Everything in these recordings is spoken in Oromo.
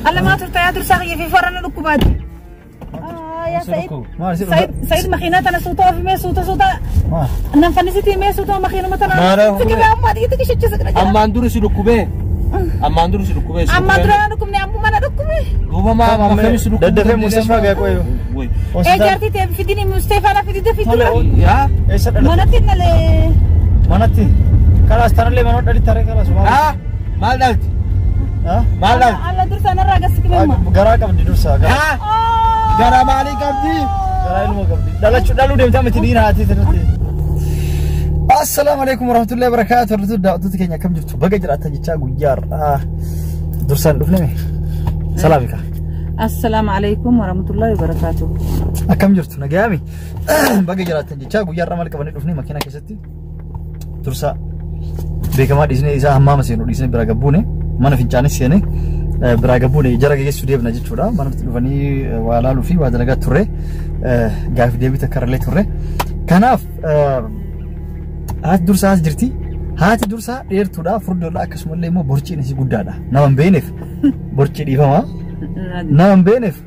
Alla maa turta yaa dursaa kiyya fi farra na dhukkubaati. Yaa Said. Maal si Said Said makiinaa tana suuta ofi mee suuta suuta. Maal? Nan fannisitii mee suuta makiinuma tana. Maal? Sikibee ammaa dhiitti kishichisa kana jira. Ammaan dura si dhukkubee. Ammaan dura si dhukkubee. Ammaan dura na dhukkubne ammuma na dhukkube. Duuba maa akkami si dhukkubee? Daddafee Mustashfaa ga'e qoyoo. Woy. Ee jaartii ta'e fidini Mustafaa na fidite fidine. Yaa. Eessa dhalate? Manatti nalee. Manatti. Kalaas tanallee mana dhalitti haree kalaas. Haa? Maal dhalti? Maal dhalti? Alla dursa narraa gas sikibee. Garaa qabdi dursaa. Haa? Garaa maalii qabdi? Garaa ilmoo qabdi. Dhalachuu dhaluu deemtee miti dhiira haati sanatti. Assalaamu alaikum warahmatullahi wabarakatuh. Hordoftoota daawwattoota keenya akkam jirtu? Baga jiraattan jechaa guyyaa har'aa dursaan dhufne mee? Salaamika. Assalaamu alaikum warahmatullahi wabarakatuh. Akkam jirtu? Nagayaami? Baga jiraattan jechaa guyyaa har'aa maal qabannee dhufne makiinaa keessatti dursaa beekamaa dhiisnee isaa hammaama seenu dhiisnee bira gabbuune mana fincaanis seene biraa gabbuune jara geessuu deemna jechuudha. Manatti dhufanii waa laaluu fi waa dalagaa turre gaafii deebii takka irrallee turre. Kanaaf haati dursaa as jirti. Haati dursaa dheertuudha, furdoodha, akkasumallee immoo borciin isii guddaadha. Nama hin beekneef borcii dhiifama. Nama hin beekneef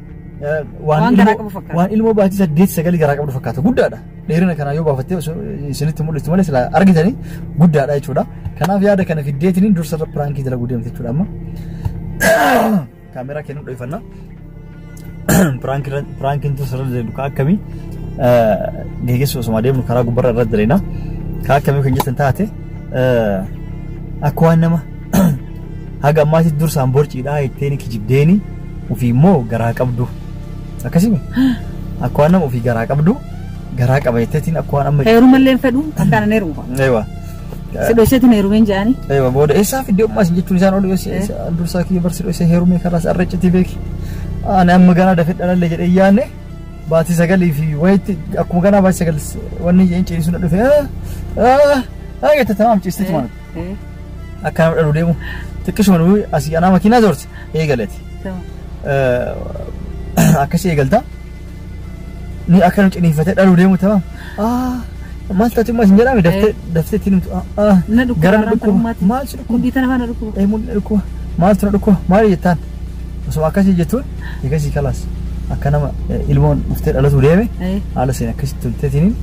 Waan garaa qabu fakkaata. waan ilmoo baatii 8 9 garaa qabdu fakkaata. Guddaadha. Dheerina kanaa yoo baafattee osoo isinitti mul'istu malee silaa argitanii guddaadha jechuudha. Kanaaf yaada kana fiddeetiniin dursa irra piraankii dalaguu deemte jechuudha amma. Kaameraa kennu dho'ifanna. Piraankiin dursa irra deemnu kaa akkamii geeggeessu osuma deemnu karaa gubbarra irra daleena. Kaa akkamii kan jettan taate akka waan nama haga ammaatti dursaan borciidhaa jetteeni kijibdeeni ofii immoo garaa qabdu. Akkasimi akka waan nama ofii garaa qabdu garaa qaba jetteetiin akka waan amma. Heerumallee hin fedhu akkaan heeruma. Eewa. Si dhoyseetiin heerumeen jedhani. Eewa booda eessaa fiddee ummaas jechuun isaan oolu dursaa kiyya barsi dhoysee heerumee karaas arra beeki. Ani amma ganaa dafee dhalallee jedhee yaanne baatii 9 fi wayitti akkuma ganaa baatii 9 wanni jedheen ciisu na dhufe. Jette tamaam ciisteeti maal. Akka nama dhaluu deemu xiqqishuma nuyi asii anaa makiinaa zoorti eegaleeti. Akkasii eegalta. Ni akka nu ciniinfatee dhaluu deemu tamaam. Maal taate ummaas hin jedhame daftee daftee ittiin himtu. Na dhukkuba Gara na dhukkuba. Maal si dhukkuba? Mudhii tana faana dhukkuba. Ee mudhii na dhukkuba. Maaltu na dhukkuba? Maal jettaan? Osoo akkasii jettuun eegasii kalaas akka nama ilmoon dhuftee dhalatu deeme haala seen akkasitti tolteetiin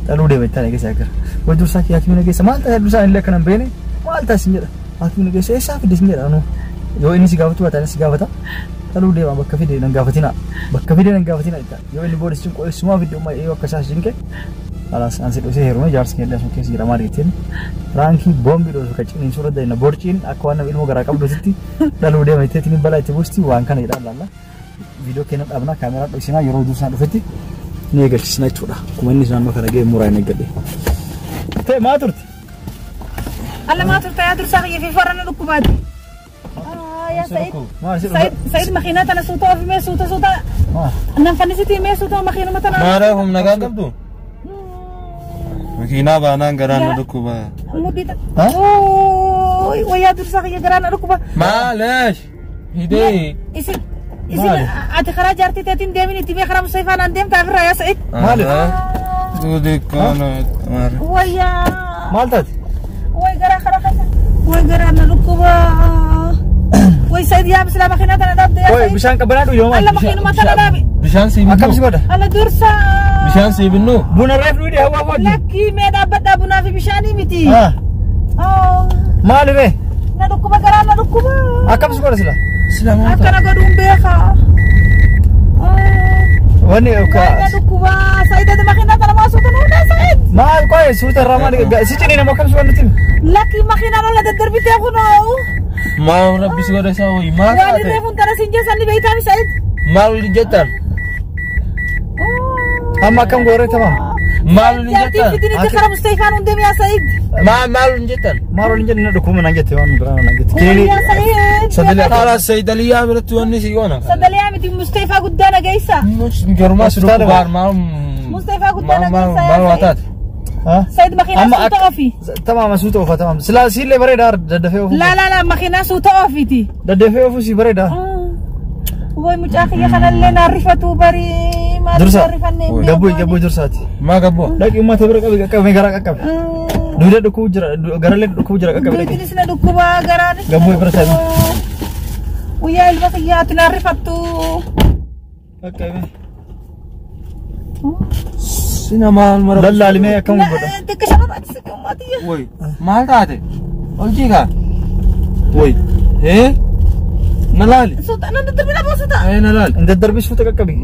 dhaluu deeme jettaan eegasii akkana. Way dursaa kiyya hakimina geessa maal taate dursaan illee akkana hin beekne maal taate sin jedha. Hakimina geessa eessaa fidde sin jedha anuu. Yoo inni si gaafatu baate anis si gaafata. Dhaluu deema bakka fide nan gaafatina. Bakka fide nan gaafatina jettaan. Yoo inni booda si cinqu eessumaa fidde ummaa yoo akka isaa si cinqe. Kalaas ansi dhosee heerume jaarsi keenya asuma keessa jira maal jetteen. Piraankii boombii dhoosu kan ciniinsuu irra dalina borciin akka waan nama ilmoo garaa qabduutti dhaluu deema jetteetiin balaa itti buusti waan kana jedhaa laalla. Viidiyoo keenya dhaabnaa kaameraa dho'isinaa yeroo dursaan dhufetti ni eegalchisna jechuudha. Akkuma inni naannoo kana ga'e muraa hin eeggadhe. Ta'e maa turte? Alla maa turta yaa dursaa kiyya fi farra na dhukkubaati. Yaa Said. Maal si Said Said makiinaa tana suuta ofi mee suuta suuta. Maal? Nan fannisitii mee suuta makiinuma tana. Maal humna gaan qabdu? Makiinaa baanaan garaan na dhukkuba. Mudhii tana. Wayyaa dursaa kiyya garaa na dhukkuba. Maaleesh? Hidee. Isin isin ati karaa jaartii teetiin deemin itti mee karaa Mustafaa naan deemtaa ofirraa yaa Said. Maali? Duudi kono. Wayyaa. Maal taate? Way garaa karaa keessa. Way garaa na dhukkuba. Way Said yaa bisilaa makiinaa tana dhaabde yaa Way Said. bishaan qabbanaa dhuyu maal? Alla makiinuma tana dhaabe. Bishaan sii Akkam si binnu? godha? Alla dursaa. Bishaan sii binnu? Buna reef dhuyi hawaa waaddi. Lakkii mee dhaabbadhaa bunaa fi bishaanii miti. Maali ree? Na dhukkuba garaa na dhukkuba. Akkam si godha sila? Sila maal Akkana godhuun beeka. Wanni Waan na dhukkuba. Said ati makiinaa tana maa suuta nuudha Said. Maal qoye suuta irraa maal si ciniina moo akkam si godha nuti? Lakkii makiinaan olla daddarbitee kunoo. Maal rabbi si godha isaa hoyi? Maal Waan taate? irree tana siin jeessan ni beektaa Said. Maal waliin jettan? Amma akkam gooree tamam? Maal waliin Jaartiin jettan? fidin itti karaa Mustafaan hundee yaa Said. Maal waliin jettan? Maal waliin jennu na dhukkuba naan jette waan biraa naan jette. Wayyaa Said. Sadalee Karaa Sayyidaliyaa biratti wanni si goona. Sadalee miti Mustafaa guddaa nageessa. Garumaa si Hospitaala dhukkubaan maal Mustafaa guddaa maal nageessa maal waa yaa Said. taate? Said makiinaa Amma suuta ofi. Tamaam suuta ofa tamaam. Silaa siillee bareedaa daddafee ofu. Laa laa laa makiinaa suuta ofiiti. Daddafee ofu si bareedaa. Way mucaa kiyya kanallee naan rifatu barii maal Dursa. rifanne Gabboo gabboo dursaati. Maa gabboo? Dhaqi uummata bira qabi qaqqabe garaa qaqqabe. Duuda dhukkubuu jira garallee dhukkubuu jira qaqqabe dhaqi. Duutinis na dhukkuba garaanis na Gabboo bira taa'e. dhukkuba. Guyyaa ilma kiyyaatti naan rifattu. Qaqqabe. Sina maal mara. Lallaalimee akkam godha. Xiqqisha barbaachisa ummaatiyya. Woy maal taate? Ol jiikaa. Woy. Ee? Na laali. Suuta nan daddarbina boo suuta. Ee na laali. Hin daddarbisuu qaqqabi.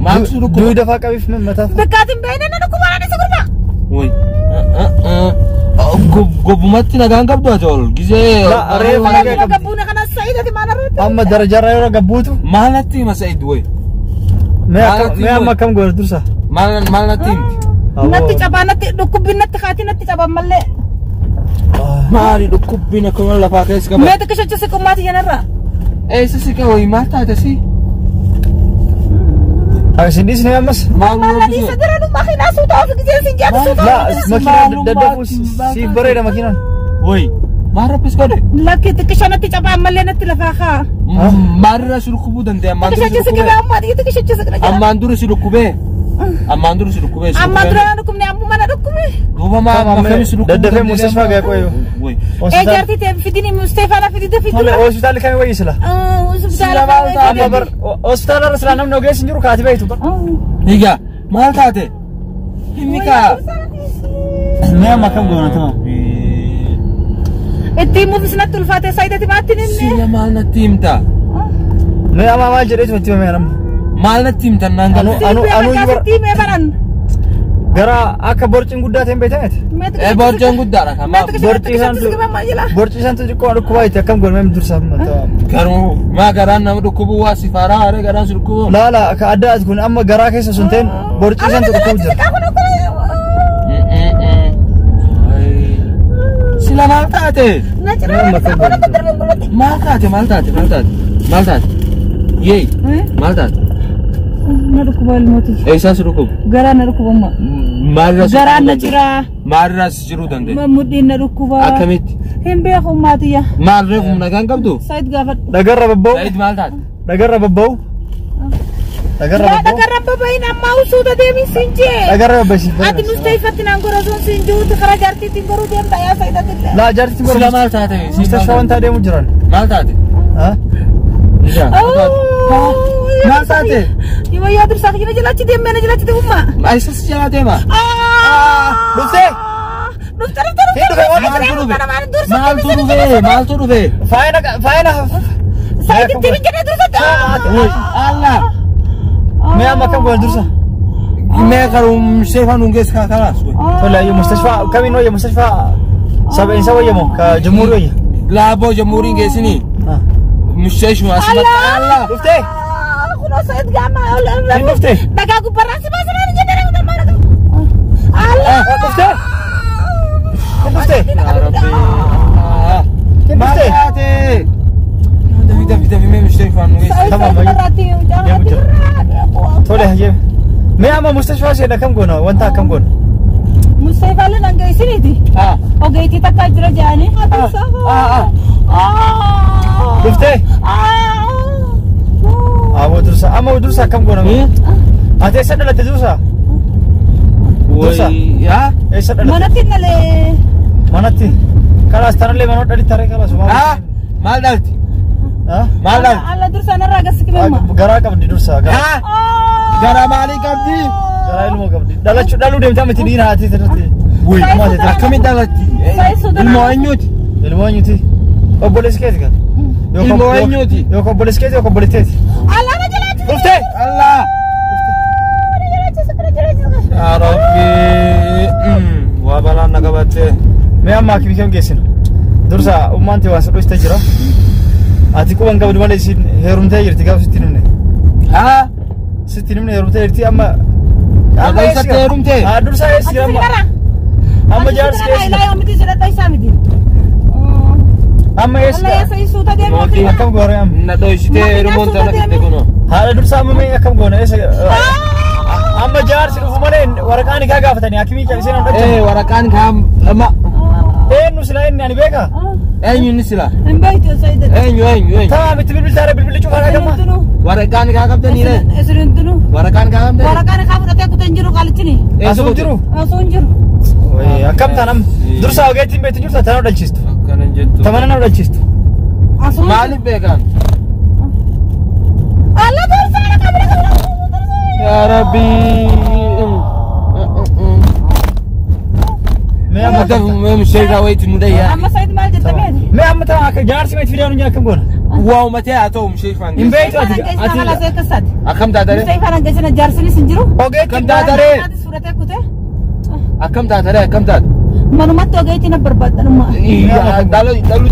Maaltu si dhukkuba? Duuda faa qabiif mataaf. Bekkaatiin beekne na dhukkuba naan isa gurba. Woy. Gobbumatti nagaan qabdu ati ol gisee. La reefa nagaa qabdi. Gabbuuna kana Sa'iidati maal arrate? Amma darajaarraa yeroo gabbuutu. Maal natti hima Sa'iid woy? Mee amma akkam goona dursa? Maal natti himti? Natti cabaa natti dhukkubbiin natti kaatii natti cabaa mallee. Maali dhukkubbiin akkuma lafaa keessa qaba. Mee xiqqisha achi siqummaati yanarra. Eessa siqe woy maal taate si? Isin dhiisne ammas? Maal Maal dira nu makiinaa suuta ofi giseen sin jaatu suuta. La makiinaan daddafuu siif bareeda makiinaan. Woy maal rabbis godhe? Lakki xiqqisha natti cabaa mallee natti lafaa kaa. Maalirraa si dhukkubuu danda'a? Ammaan Xiqqisha dura achi si siqibee dhukkubee? ammaa xiqqisha achi siqina jira. Ammaan dura si dhukkubee? Ammaan dura si dhukkubee? Ammaan dura na dhukkubne ammuma na dhukkube. Duuba maal akkami si dhukkubuu Daddafee mustashfaa ga'e qoyo. Woy. Ee jaartii ta'e fidini Musteefaa na fidite Tole fidine. hospitaalli kami wayyi sila? Hospitaala Amma bar hospitaala irra silaa namni ogeessi hin jiru kaati beektu bar. Egaa maal taate? Himi kaa. Mee amma akkam goona tama? Itti himuufis natti ulfaate Sa'iidati maatti ninne. Sila maal natti himta? Mee amma maal jedheetu itti himame amma? Maal natti himta naan galu? Anu Anu bar Sitti himee baran. gara akka borciin guddaa ta'e hin beektan? Ee borceen guddaadha kan maal? Borcii isaantu xiqqoo dhukkubaa itti akkam goona mee dursa? Garuu maa garaan nama dhukkubuu waa si faaraa haree garaan si dhukkubuu? Laala ka adda ati kun amma garaa keessa sun ta'in borcii isaantu dhukkubu jira. Sila maal taate? Maal taate maal taate maal taate maal taate? Yee maal taate? Na dhukkuba ilmooti. Eessaa si dhukkubu? Garaa na dhukkuba amma. Maalirraa si Garaan na dhukkubuu jira. danda'a? Maalirraa si jiruu dandeenya? Mudhiin na dhukkuba. Akkamitti? Hin beeku maatiyya. Maal reefu nagaan qabdu? Saayid gaafadhu. Dhagarra babba'u. Sa'iid maal taate? Dhagarra babba'u. Dhagarra Yaa babba'u. dhagarra babayin ammaa usuuta deemin siin jee. Dhagarra babba'isiif. Ati mustayfatti naan gora sun siin jiruuti karaa jaartiitiin goruu deemta yaa Saayidatti. Laa jaartiin Sila godhu. maal taate? Mustashfaa wanta deemu jiran. Maal taate? Ha? Maal taate? Yoo yaa dursaa kiyya jalachi deemee na jalachi deemumma. Eessa si jalaa deema? Dhuftee? Dhufte dhufte Hin dhufe waan Maaltu dhufe? Maaltu dhufe? Maaltu dhufe? Faayina faayina. Saayiditti hin jedhee dursatti. Woy Allah! Mee amma akkam goona dursa? Mee garuu seefaan nuun geessu kalaas. Tole ayyuu mustashfaa kamiin wayya mustashfaa sabeensa wayya moo ka jumhuurii wayya? Laaboo jamhuuriin geessinii. Mustashfaa asumatti Allah! Dhuftee? Kunoo Saayid gaama. Hin dhufte? Dhagaa gubbarraa si baasanaa ni jedhee Allah. Dhuftee? Hin dhuftee? Yaa Rabbi! Hin Maal dhuftee? taate? Dafi dafi dafi mee mustashfaan nuun geessu. Tamam, deemu jira. Tole hayyee. Mee amma mustashfaa isheen akkam goona wanta akkam goona? Mustayfaallee dhangaa isiniiti. Ah! Ogeettii takka jira jedhanii. Dhuftee? Awwa dursa amma dursa akkam goona? Ati eessa dhalatte dursa? Dursa. Woy yaa? Eessa dhalatte? Manatti nalee. Manatti. Kalaas tanallee manoo dhalitti taree kalaas. Ah! Maal dhalti? Ah? Maal dhalti? Alla dursa narraa gas kibema. Garaa qabdi dursa. Garaa Ah! Garaa maalii qabdi? garaa ilmoo qabdi. Dhalachuu dhaluu deemte amma itti dhiira haati irratti. Woy Maal jette? akkamiin dhalatti? Ilmoo eenyuuti? Ilmoo eenyuti? Obboleessi keeti kan? Ilmoo eenyuuti? Yookaan obboleessi keeti yookaan obboleetteeti? Alla na jalaachisa. Dhuftee? Allah! Yaa Rabbi! Waa balaan na qabatte. Mee amma hakimii kam geessina? Dursa ummaan tee waan si dhoksite jira. Ati quban qabdu malee isin heerumtee jirti gaafa sitti himne. Haa? Sitti himne heerumtee jirti amma. Amma eessatti heerumte? Haa dursa eessi amma. Amma jaarsi Ilaa eessi. yoomiti sidhadha isaa miti. Amma eessi. Alla eessa isuuta deemu. Mootii. Akkam goone amma? Na dhoksitee heerumuun tana fidde kunoo. Haadha dursa amma mee akkam goone eessa? Amma jaarsi dhufu malee waraqaan isaa gaafatanii hakimii callisee nama Ee dhaqan. waraqaan kaam amma Eenyu silaa inni ani beekaa? eenyu inni sila? Hin beektu Saayid. Eenyu eenyu eenyu? Taa'am itti bilbiltaare bilbilli cufaa dhaqamma. Waraqaan kaa qabdanii ree? Isin hintinu. Waraqaan kaa qabdanii? Waraqaan kaa fudhatee kutan jiru qaalichini. Asuu hin jiru. Asuu hin jiru. Akkam taanam dursa ogeettiin beektu jirta tana dhalchiistu. Akkana hin jettu. Tamana nama dhalchiistu. Asuu hin jiru. Maaliif beekan? Rabbi. Mee wayit nu dayyaa. Amma Said maal jette beeti? Mee amma ta'a akka jaarsi meet fidee nu akkam goona? Waa uummatee haa ta'u mishee Hin beektu ati. Ati. Akkam taataree? Mustafaan hangasina jaarsinis hin jiru. Ogeetti Akkam taataree? Fudhatee kutee. Akkam taataree? Akkam taate? Manumatti ogeetti na barbaaddanummaa. Dhalu dhalu.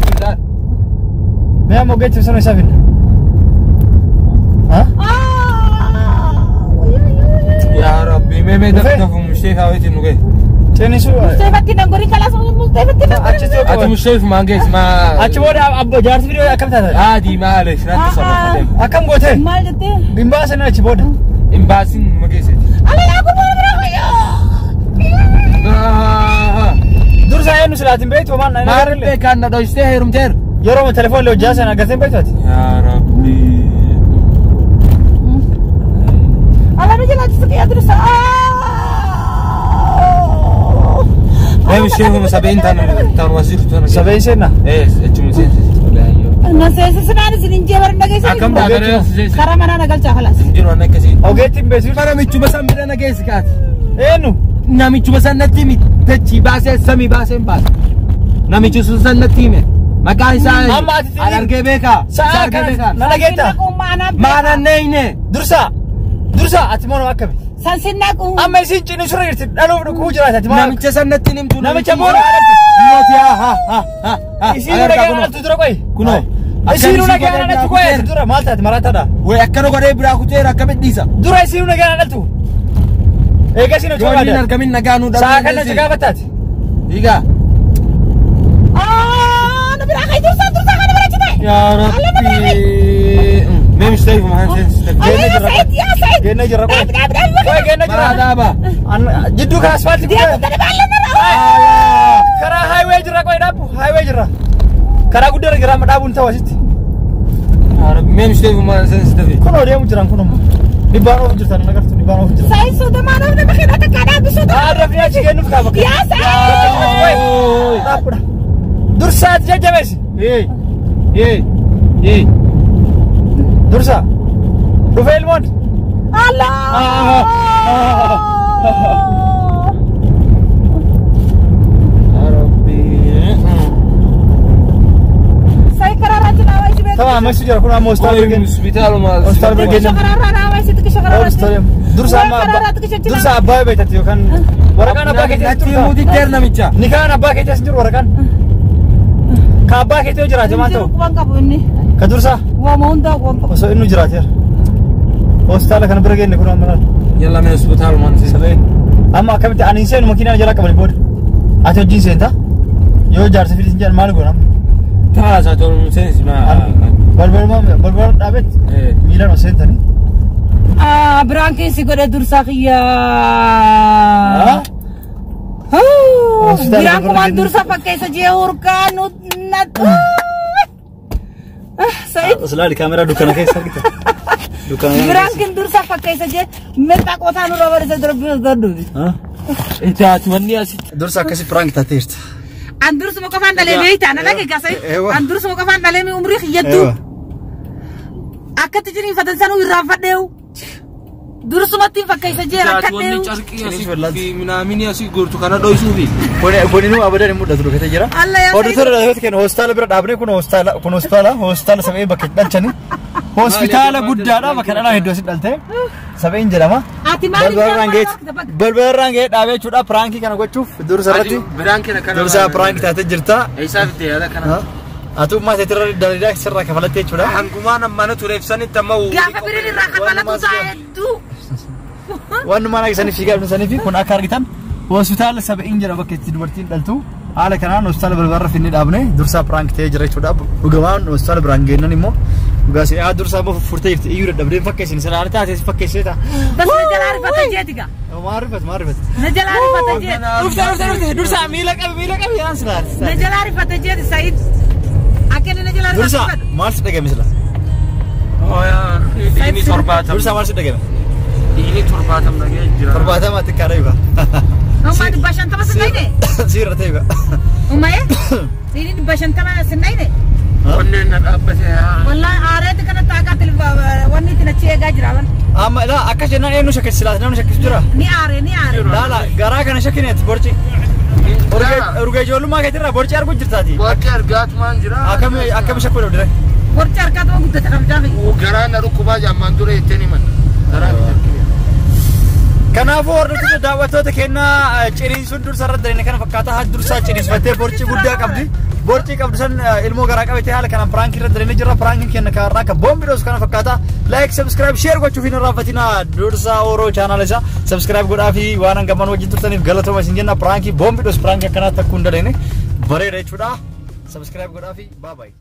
Mee amma ogeetti sana isaa finna. Yaa Rabbi mee mee dafa mishee wayitiin nu ga'e. Cinisu. Mustafatti nangorii kalaas Mustafatti nangorii. Ati mishee maangees maa. Achi booda abbo jaarsi fidee akkam taate? Adii maal natti sababa. Akkam gootee? Maal jettee? Hin baasin achi booda. Hin baasin mageessiti. Ala yaa kun maal bira fayyaa? Dursa eenyu silaatiin beektu maal na Maal beekaan na dhoystee heerumteer. Yeroo telefoon hojjaa sana agartee beektu ati. Yaa Rabbi. Ala nu jala yaa dursa. Mee mishee sabeen taan wasiif tuan. Sabeen seenna? Ee jechuun seensi. Na seensisnaan isin hin jee barin dhageessan. Akkam taataree? Karaa manaa na galchaa kalaas. Jiru anna akkasii. Ogeettiin beeksisu. Mana michuma san bira na geessi kaati. Eenyu? Namichuma san natti himi. Dachii baasee samii baasee hin baasu. Namichi sun san natti hime. Maqaan isaa Amma ati an argee beekaa. Sa'a kana na dhageetta. Maana neeyne. Dursa. Dursa ati moo akkami? San sinnaqu. Amma isin cinisurra jirti dhaluuf dhukkuu jiraata ati maal? Namicha san natti himtu. Namicha booda alatti. Mooti haa haa haa haa. Isiin nagaan alatu dura qoyi. Kunoo. Isiin nagaan alatu qoyi dura maal taate maraataadha. Way akkana godhee biraa kuteera akkamitti dhiisa? Dura isiin nagaan alatu. Eega isiin hojii Yoon inni barbaada. argamin nagaa nuu Sa'a kana si gaafataati. Dhiigaa. Na biraa kai dursa dursa kana bira jite. Yaa Rabbi. Mee mishee maal seensi? Ala yaa Said yaa Said. Geenne jirra qoyi. Dhaab dhaab dhaab. Qoyi geenne jirra. Maraadaaba. Jidduu kana asfaaltii Diyaa guddaa. kuttee baala nara. Karaa highway jirra qoyi dhaabbu highway jirra. Karaa guddaa irra amma dhaabuun ta'u asitti. Yaa Rabbi mee mishee maal seensi tafi? Kunoo deemu jiran kunoo. Dhibbaan oofu jirtan agartu dhibbaan oofu jiran. Said soda maanaaf nama kena takka dhaabbi soda. Rafni achi kennuuf kaaba. Yaa Said. Dhaabudha. Dursaati jajjabeessi. Ee ee ee. Dursa. Dhufee ilmoon. Allah. Yaa Rabbi. Said karaa irratti dhaabaa isi beeku. Tamam amma jira kun amma hospitaala Qoyi bira hospitaaluma. Hospitaala bira geessan. Karaa irraa dhaabaa isi xiqqisha karaa irratti. Dursa amma dursa abbaa beektati yookaan waraqaan abbaa keetii as Natti jiru. himuu diddeer namicha. Nikaan abbaa keetii as jiru waraqaan. Ka abbaa keetii yoo jiraate maal ta'u? Quban qabu inni. Ka dursa Waama hundaa quban qabu. osoo inni jiraateera. Hospitaala kana bira geenne kun amma laal. Yalla mee hospitaaluma. Sabeen amma akkamitti ani hin seenu makiinaa jala qabani booda. Ati hojiin seenta? Yoo jaarsa fidis hin jedhan maal goona amma? Taasa tolmu seensi maa. Balbaluma balbala dhaabetti miilaan ol seentanii. Biraan keessi godhe dursaa kiyyaa. Biraan kumaan dursa fakkeessa jee hurkaa nu nat. Said. Silaali kaameraa dukkana keessa argita. Dukkana. Biraan kin dursa fakkeessa jee meexxaa qotaa nurra barisa dura biyya darduuti. Itaati wanni asitti. Dursa akkasi piraank taatee jirta. An dursuma qofaan dhalee beektaa na dhage gasa. An dursuma qofaan dhalee mi umrii kiyyattu. Akkatti jiriinfatan sanuu irraanfadheewu. Dursumatti fakkeessa jee rakkadheewu. Wanni carqii asii minaamini asii gortu kana dhoysuufi. Kuninuu abadan hin mul'atu dhukatee jira. Alla yaa Hordoftoota dhaloota keenya hospitaala bira dhaabnee kun hospitaala kun hospitaala hospitaala sabee bakka itti dhalchanii. Hospitaala guddaadha bakka dhalaa hedduu asitti dhalte. Sabeen jedhama. Ati maaliif Balbalarraan ga'ee dhaabee jechuudha piraankii kana gochuuf dursa irratti Biraan keenya kana. dursa piraankii taatee jirta. Eessaa fidde yaada kana. Ati ummaa teetirra dalidaa sirraa kafalattee jechuudha. Hangumaan amma na tureef sanitti amma. Gaafa biriin irraa kafalatu isaa hedduu. Waanuma nagisanii fiigaa dhufsanii fi kun akka argitan hospitaala Sabeen jedha bakka itti dubartiin dhaltu. Haala kanaan hospitaala balbalarra finni dhaabne dursaa piraank ta'ee jira jechuudha. Dhugamaan hospitaala biraan geennan immoo dhugaas yaa dursaa immoo furtee jirti iyyuu dadhabdee fakkeessin sana taatee fakkeessee ta'a. Bas na jalaa rifata jeeti gaa. Maal rifatu maal rifatu. Na jalaa rifata jeeti. Dhufte dhufte dhufte dursaa miila qabi yaan silaa. Na jalaa rifata jeeti Said. Akka inni na jalaa rifatu. Dursaa maal si dhagame sila? Dhiigni torbaatam. Dursaa maal si dhagame? Dhiigni torbaatam dhagee jira. Torbaatama xiqqaadha yuuba. Ummaa 150 sinnayne. Siirra ta'e yuuba. Ummaa dhiigni 150 sinnayne. Onneen na dhaabbate. Wallaahi aareeti kana taaqaa wanni itti achi eegaa jira. Amma laa akkas jennaan eenyu shakkisi laata namni shakkisu jira? Ni aare ni aare. Laala garaa kana shakkineet borci. Urgee ijoollummaa keetirraa borci arguu jirtaati. Borci argaatumaan jira. Akkami akkami shakkuu dhabdire? Borci harkaatuma guddate kabajaa. Garaa na dhukkubaa ammaan dura jettee ni manna. Garaa na shakkine. Kanaafuu hordoftoota daawwattoota kennaa ciniinsuun dursa irra darine kana fakkaata haa dursaa ciniinsifattee borcii guddaa qabdi. Borcii qabdu san ilmoo garaa qabatee haala kanaan piraankii irra darine jirra. Piraankiin kenna kanarraa akka boombi dhoosu kana fakkaata. Like, subscribe, share gochuuf hin irraanfatinaa. Dursaa Oroo chaanaala isaa subscribe godhaa fi waan hangaman wajjin turtaniif galatooma isin jenna. Piraankii boombi dhoosu piraankii akkanaatti akkuu hin dalayne bareeda jechuudha. Subscribe godhaa fi bye bye.